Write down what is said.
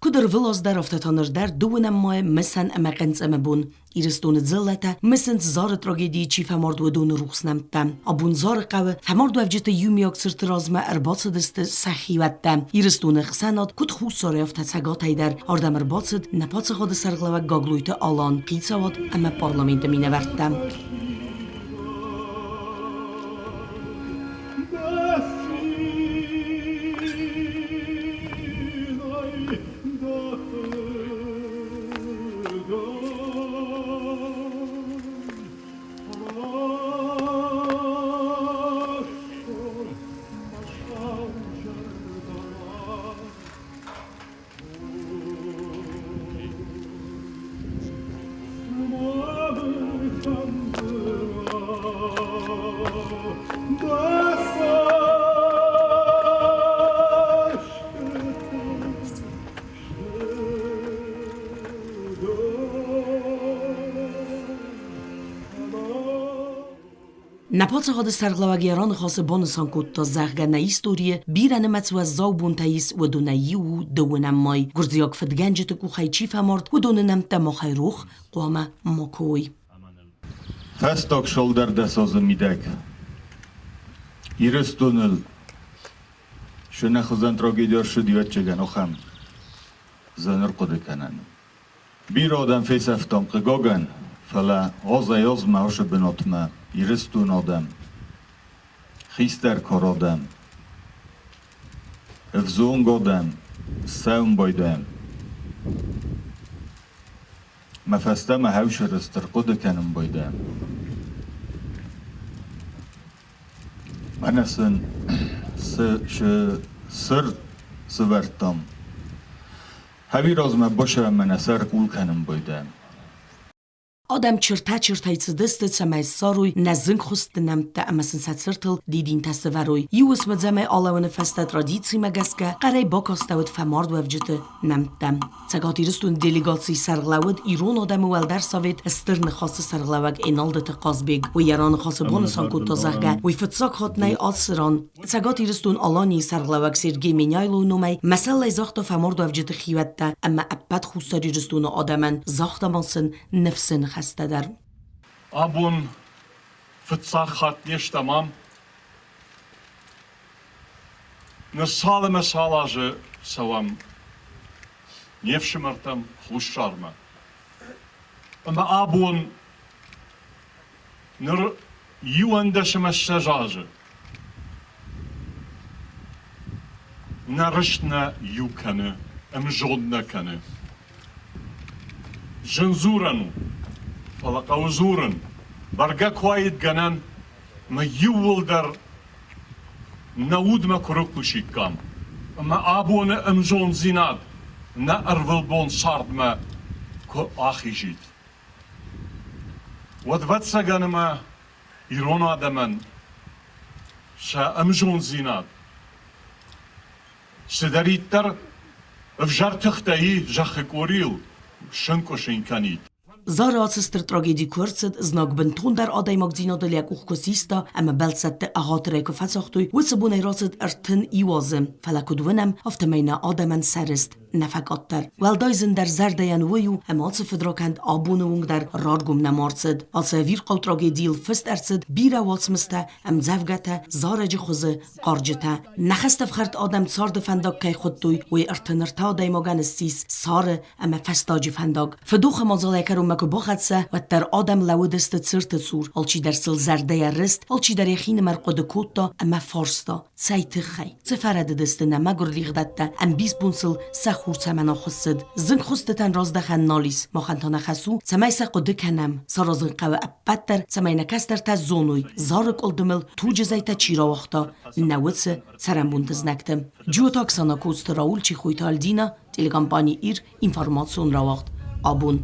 Куыд ӕрвылаз дӕр, афтӕ та ныр дӕр дыууынӕм майы мысӕн ӕмӕ хъынцъымы бон. Ирыстоны дзыллӕтӕ мысынц Зары трагедийы чи фӕмард, уыдоны рухс нӕмттӕ. Абон Зары хъӕуы фӕмардуӕвджыты иумиаг цырты размӕ ӕрбацыдысты сӕ хиуӕттӕ. Ирыстоны ӕхсӕнад, куыд Хуссарӕй, афтӕ Цӕгатӕй дӕр, ардӕм ӕрбацыд нӕ паддзахады сӕргълӕууӕг Гаглойты Алан, хицауад ӕмӕ парламенты минӕвӕрттӕ. Нӕ паддзахады сӕргълӕууӕг йӕ раныхасы банысан кодта, зӕгъгӕ, нӕ историйы бирӕнымӕц уӕззау бонтӕ ис, уыдонӕй иу у дыууынӕм май. Гуырдзиаг фыдгӕнджыты къухӕй чи фӕмард, уыдоны нӕмттӕ махӕй рох хъуамӕ макуы уой. Фӕстаг сӕлдӕр азы мидӕг Ирыстоныл сӕнӕхуызӕн трагеди ӕрцыд ӕвӕццӕгӕн ахӕм зын ӕрхъуыды кӕнӕн. Бирӕ адӕм фесӕфтам, хъыгагӕн, фӕлӕ азӕй-азмӕ ацы бынатмӕ Ирыстоны адӕм, хистӕр кары адӕм, ӕвзонг адӕм цӕуын байдайӕм. Мӕ фӕстӕмӕ хӕусӕрыстыр хъуыды кӕнын байдайӕм. Мӕнӕ сын цы цырт сывӕрдтам, Хӕви размӕ босӕмӕ нӕ сӕр къул кӕнын байдайӕм. Адӕм чыртӕ-чыртӕй цыдысты, цӕмӕй ссарой нӕ зынгхуыстты нӕмттӕ ӕмӕ сын сӕ цыртыл дидинтӕ сӕвӕрой. Иу уысмы дзӕмӕй алӕуыны фӕстӕ традицимӕ гӕсгӕ хъӕрӕй бакастӕуыд фӕмардуӕвджыты нӕмттӕ. Цӕгат Ирыстоны делегацийы сӕргълӕууӕг ирон адӕмы уӕлдӕр совет Стыр Ныхасы сӕргълӕууӕг Еналдыты Хъазбег. Уый йӕ раныхасы банысан кодта, зӕгъгӕ, уый фыццаг хатт нӕй ацы ран. Цӕгат Ирыстон-Аланийы сӕргълӕууӕг Сергей Меняйлойы номӕй мӕсӕллӕй загъта фӕмардуӕвджыты хиуӕттӕ ӕмӕ ӕппӕт Хуссар Ирыстоны адӕмӕн, загъта ма сын ныфсы ныхӕстӕ дӕр. Абон фыццаг хатт не стӕм ам. Ныр цал ӕмӕ цал азы цӕуӕм не фсымӕртӕм Хуссармӕ. Ӕмӕ абон ныр 21 азы нӕ рыст нӕ иу кӕны, ӕмзонд нӕ кӕны. Зын дзурӕн у, фӕлӕ хъӕуы дзурын, бӕргӕ куы уаид гӕнӕн, мӕ иууылдӕр нӕ удмӕ куы рыхъусиккам ӕмӕ абоны ӕмзонддзинад нӕ ӕрвылбон цардмӕ куы ахизид. Уӕд, ӕвӕццӕгӕн, ӕмӕ ирон адӕмӕн сӕ ӕмзонддзинад цыдӕриддӕр ӕвзӕр тыхтӕ и зӕххы къорийыл, сынкъуысын кӕнид. Зары ацы стыр трагеди куы ӕрцыд, знаг бынтондӕр адӕймагдзинадыл йӕ къух куы систа ӕмӕ бӕлццӕтты ӕгъатырӕй куы фӕцагътой, уыцы бонӕй рацыд 31 азы. Фӕлӕ куыд уынӕм, афтӕмӕй нӕ адӕмӕн сӕ рыст нӕ фӕкъаддӕр. Уӕлдай зындӕр зӕрдӕйӕн уый у, ӕмӕ ацы фыдракӕнд абоны онг дӕр раргом нӕма рцыд. Ацы ӕвирхъау трагедийыл фыст ӕрцыд бирӕ уацмыстӕ, ӕмдзӕвгӕтӕ, зарӕджы хуызы, хъарджытӕ. Нӕ хӕстӕфхӕрд адӕм царды фӕндаг кӕй хуыдтой, уый 33 адӕймагӕн ссис цары ӕмӕ фӕстаджы фӕндаг. Фыдохы мадзалӕй кӕронмӕ куы бахӕццӕ, уӕддӕр адӕм лӕууыдысты цырты цур, алчидӕр сыл зӕрдӕйӕ рыст, алчидӕр йӕхинымӕр хъуыды кодта ӕмӕ фарста, цӕй тыххӕй, цы фӕрӕдыдысты нӕ мӕгуыр лигъдӕттӕ, ӕмбисбон сыл сӕ хур цӕмӕн ахуыссыд. Зынгхуыстытӕн раздӕхӕн нал ис, махӕн та нӕ хӕс у, цӕмӕй сӕ хъуыды кӕнӕм, саразын хъӕуы ӕппӕт дӕр, цӕмӕй нӕ кӕстӕртӕ зоной, Зары къуылдымыл туджы зӕйтӕ чи рауагъта, нӕ уыцы цӕрӕнбонты знӕгты. Джиоты Оксана, Коцты Рауль, Чехойты Альдина, телекомпани «Ир», информацион рауагъд «Абон».